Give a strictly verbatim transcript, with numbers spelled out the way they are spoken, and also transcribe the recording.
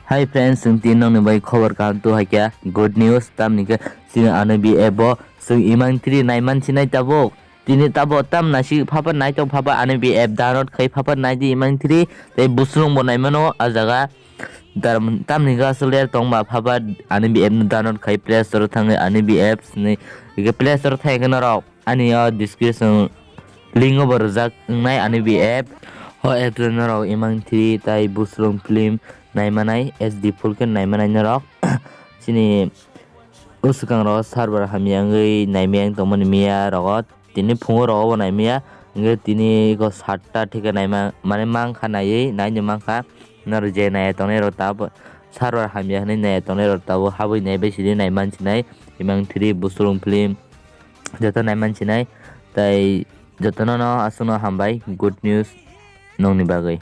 Hi friends, chwng tini nokni bai khobor kaham tu hai khe good news, tamni khe chini Anibi app o chwng Imang three naiman sinai tabuk. Tini tabuk tam nasi phaba nai tong phaba Anibi app download khai phaba nai di Imang three tei Busrung bo naimano a jaga. Dar-, tamni khe aswk ler tong ba phaba Anibi app no download khai Play Store o thangwi Anibi apps ni, hwnkhe Play Store o thangwi khe norok ani o description link o bo rwjak wngnai Anibi app. O app o norok Imang three tai Busrung film naimanai H D full khe naimanai norok. Chini o swkang rogo server hamya wngwi naimaya wng tongmani miya rogo. Tini phungo rogo bo naimaya, hwnkhe tini eko satta theke naima, mane mankha naiwi, naini mankha. Norok je naiya tongnai rok tabuk server hamya hinwi naiya tongnai rok tabuk habwi naibai sidi naiman sinai, Imang three Busrung film joto naiman sinai, tai jotono no aswkno hambai good news nokni bagwi.